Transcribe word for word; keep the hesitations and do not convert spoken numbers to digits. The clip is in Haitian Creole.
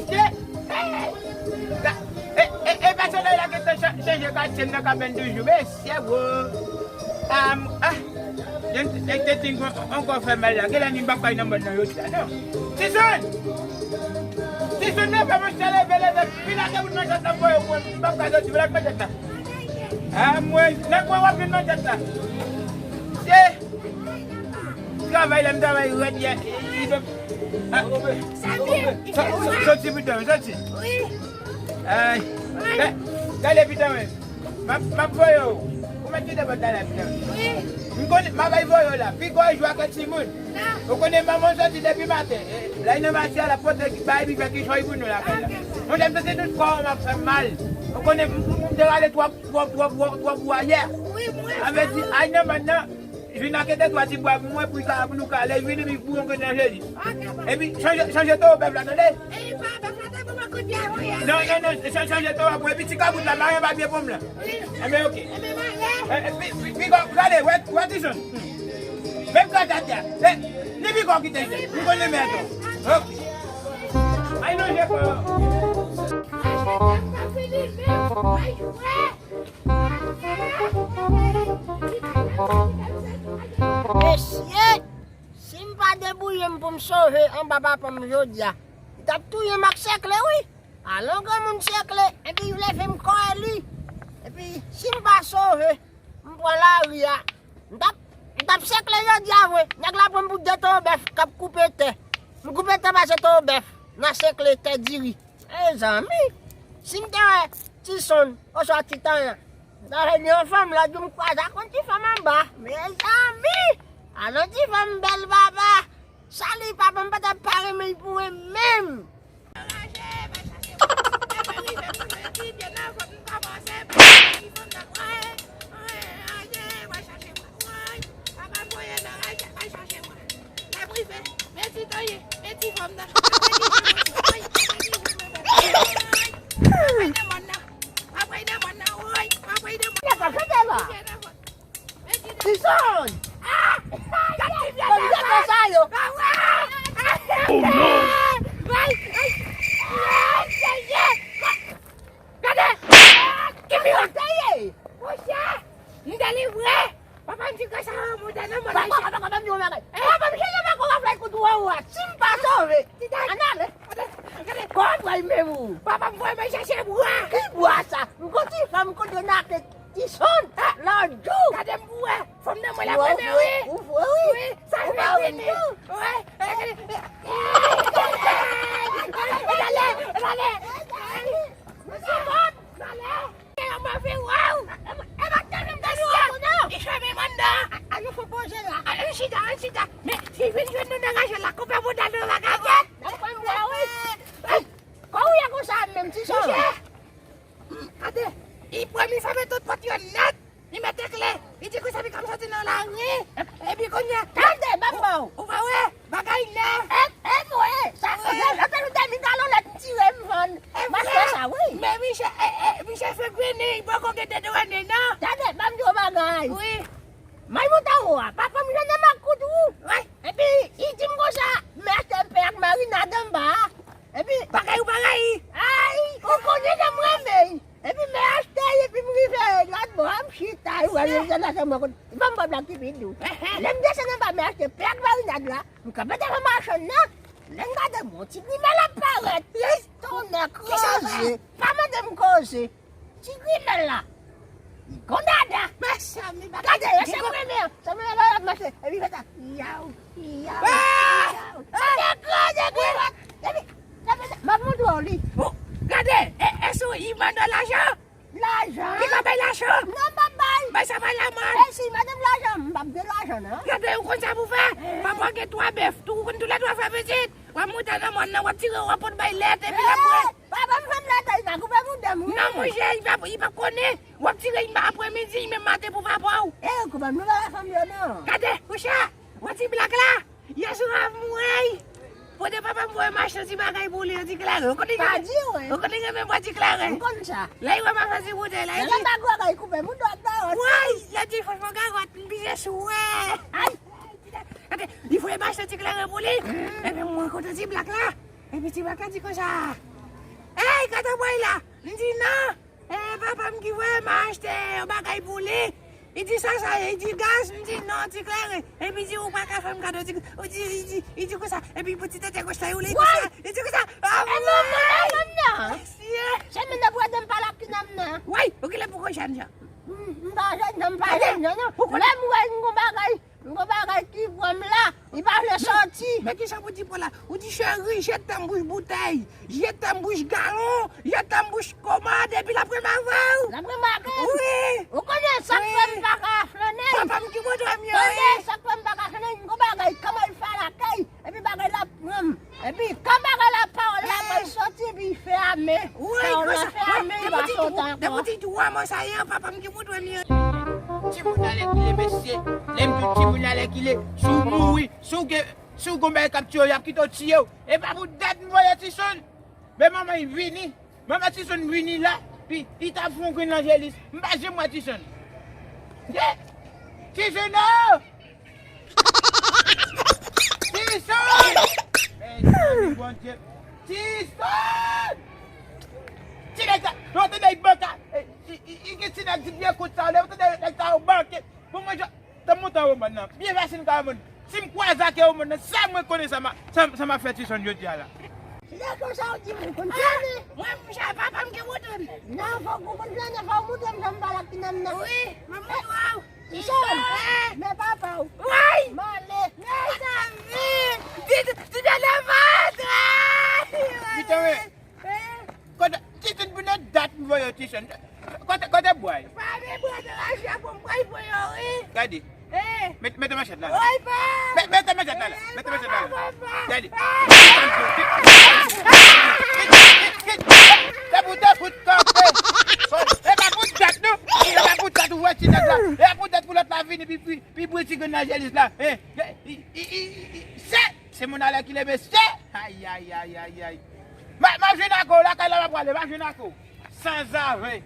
Che, e, e, e pèsonaj la gentan cha- chanje katye m nan ka vennde jou. Mesye, wo. Am, ah, gen, gen, gen ting ankò fè mal la. Gen lè ni m p ap kay nan mòn nan yo di la, non. Tison! Tison, leve, monchè, leve, leve. Vin ate moun manchèt la, voye w, m p ap kay soti, vin ak manchèt la. Ah, mwen, nan kwen w ap jwenn manchèt la. Se travay la, m travay rèd yè. Ah, sa- sa- soti pito, soti. Ay, ga- gade pito, men. M ap, m ap voye w. Ou mèt kite pòt la la, pito. M konnen, m ap al voye w la. Pi gwo jwa ke timoun. Ou konnen manman w soti depi maten. E, la, nan mache a, l ap pote bagay, pi fè kichòy pou nou lakay la. Monchè, m santi tout kò m ap fè m mal. Ou konnen, m, m, m te rale twòp, twòp, twòp, twòp, twòp bwa yè. Sa vle di, ay nan mòn nan, vin ak de twa ti bwa pou mwen, pou ka, pou nou ka ale, vin epi pou yon grenn nan jezi. Epi, chanje, chanje towo bèf la, tande? Non, non, non, chan- chanje towo pou, epi ti kabout la, mare papye pou m la. Enben, oke. E, e, pi, pi, pi, gade, wè, wè, Tison. Menm gade a. E, ni pi gwo ki te jwe. M konn li men ankò. Ok. Ay non, je pa. Mesye, si m pa debouye m pou m sove anba papa m jodi a, li t ap touye m ak sèkle, wi. Alon granmoun sèkle, epi leve m kò li. Epi, si m pa sove, m pran lari a. M t ap, m t ap sèkle jodi a vre. Nèg la pran m pou de towo bèf k ap koupe tè. M koupe tè pase towo bèf nan sèkle tè diri. Mezanmi, si m te wè Tison oswa Titan an, m ta fè ni yon fanm la di m kwaze ak yon ti fanm anba. Mezanmi, alon ti fanm bèl papa. Sali papa, m pa t ap pa renmen l pou mwen menm. Tison! Gade ti vye sa yo! Oh non! Gade! Ki mirak te ye? Monchè! M delivre! Papa m di ke sa remonte nan mòn. Papa, papa, papa m di yon bagay. Papa m chanje bako w ap fè kout ou anwo a. Si m pa sove, ann ale. Gade, gade. Kò w ap pral menm ou. Papa m voye mwen chache bwa. Ki bwa sa? M gon ti fanm kote nan ke Tison, lòt jou. Gade m pou wè. Fanm nan mwen la premye, wi. Ou vre, wi. Wi, sa vre, wi. Wi. Ann ale, ann ale. Mesye Bob, ann ale. E yo move, waw. E pa tande m tande w. Li fèmen anndan. Ann fè poze la. Ann chita, ann chita. Men, si vin jwenn nou nan raje la, koupe bouda nou, bagay. N ap pran bwa, wi. Kò w ye konsa menm, Tison. Gade, li pran, li fèmen tout pòt yo nèt. Li mete kle. Li di konsa li kab soti nan lari. Epi kounye a, tande, m ap ba w. Ou pa wè? Bagay nèf. E, e, mwen, sa, sa, sa, sa, sa, mi galon lèt m tire m vann. M ap fè sa, wi. Men misye, e, e, misye fè grenn, li poko gen de dwène, non. Tande, ban m di w bagay. Wi. May mouton ou a, papa m jwenn nan makout ou. Wi. Epi, li di m konsa, m achte pè ak marinad anba a. Epi, bagay ou bagay. Ay, ou konnen jan m renmen. Epi, m achte, epi m rive lòt bò a, m chita, ou wè, m desann nan chanm mwen kote. Ban m ba w blag ki pi dou. Lè m desann anba, m achte pè ak marinad la, m kanpe devan machann nan. Lè m gade, m wè yon ti grimèl ap parèt. Yes, tonnè kraze. Pa mande m koze. Ti grimèl la. Li gon dada. Mezanmi, bagay. Gade, e se premye. Se premye bagay ap mache. Epi fè sa. Yaw, yaw, yaw. Tonnè kraze, grimèl. Epi, m ap montre w li. Gade, e, e sou li mande lajan. Lajan? Li pa bay lajan? Non, m p ap bay. Bay sa bay lamann. E si madanm lajan, m p ap gen lajan, non. Gade, ou konn sa pou fè? Papa gen twa bèf, tou, ou konn toulètwa fè pitit. W ap monte nan mòn nan, w ap tire, w ap pot bay lèt, epi l ap bwè. Papa m fè m lèt, li ka koupe bouda m, wi. Non, monchè, li p ap, li p ap konnen. W ap tire, li aprèmidi, li menm maten pou papa w. E, koupe m, nou pa fè fanm yo, non. Gade, monchè, wè ti blak la. Yè swa m wè l. Pote papa m voye m achte ti bagay pou li, yon ti kleren. Ou konnen pa di, wi. Ou konnen gen menm pa ti kleren. M konn sa. Lè l wè m ap fè ti boutèy la, li di, pa gwo bagay, koupe m yon dwèt dayò. Woy, lè di franchman, gagòt, m pije sou, wè. Ay. Gade, li voye m achte ti kleren pou li. Epi mwen kontan ti blak la. Epi ti blak la di konsa, Kata bway la. M di non. E papa m ki voye m achte yon bagay pou li. Li di sa sa ye, li di gaz, m di non, ti klere. Epi di ou pa ka fè m kado, ti, ou di, li di, li di konsa. Epi pou ti tete goch la, li konsa. Li di konsa. Ah, e non, mwen la menm nan. Se menm nan pou ede m pale ak ti nonm nan. Woy, ou genlè poko jèn jan. M pa jèn jan, m pa jèn jan non. Lè m wè m gon bagay, m gon bagay ki pran m la, li pa vle sòti. Men kisa pou di pou la? Ou di cheri, je t'aime bouch boutèy, je t'aime bouch galon, je t'aime bouch komòd, epi l ap remake w. L ap remake m? Wi. Ou konnen sa k fè m pa ka flannen? Papa m ki montre m yo, wi. Konnen sa k fè m pa ka flannen, m gon bagay, kòman l fè lakay? Epi bagay la pran m. Epi kan bagay la, pawòl la pral sòti, epi fèmen. Pawòl la fèmen, li pa sòti ankò. Depi ti twa mwa sa ye, papa m ki montre m yo. Timoun alèkile, mesye. Lè m di w timoun alèkile, si w mouri, si w gen, si w gon bagay k ap tiye w, y ap kite w tiye w. E pa pou dat m voye Tison. Men manman l vini. Manman Tison vini la, pi li t ap fè yon grenn lanjelis. M pa janm wè Tison. Ye! Tison o! Tison! Mezanmi, Bondye. Tison! Ti nèg sa, yo tande li banka. E, i, i, i gen ti nèg ti pye kout sa, yo tande nèg sa yo banke. Bon, mwen, Tan m monte an woman nan, byen fasil m ka woman. Si m kwaze ak yon woman nan, sa mwen konnen sa m a, sa, sa m ap fè Tison jodi a la. Lè konsa w di mwen konn flannen. Mwen, mwen, monchè, papa m ki montre m. Non, fòk ou konn flannen, fòk ou montre m jan m pale ak ti nonm nan. Wi, mwen montre w. Tison, men papa w. Woy! M ale. Mezanmi! Ti, ti, ti nèg la pa antre! Pita, wi. Kote, Tison, pou nan dat m voye w, Tison. Kote, kote bway? Pa gen bway nan lavi a pou m pral voye w, wi. Gade. Eh. Met, mete manchèt la. Woy, pa. Met, mete manchèt la, la. Mete manchèt la, la. Gade. Se pou de fout kanpe. E pa pou dat, non. E pa pou dat ou wè ti nèg la. E pa pou dat pou lòt la vini, pi, pi, pi bri ti grenn nan jelis la. Eh. I, i, i, i, se, se moun alèkile, mesye. Ay, ay, ay, ay, ay. M a, m a jwenn ak ou, lakay la m a prale, m a jwenn ak ou. Sanzave.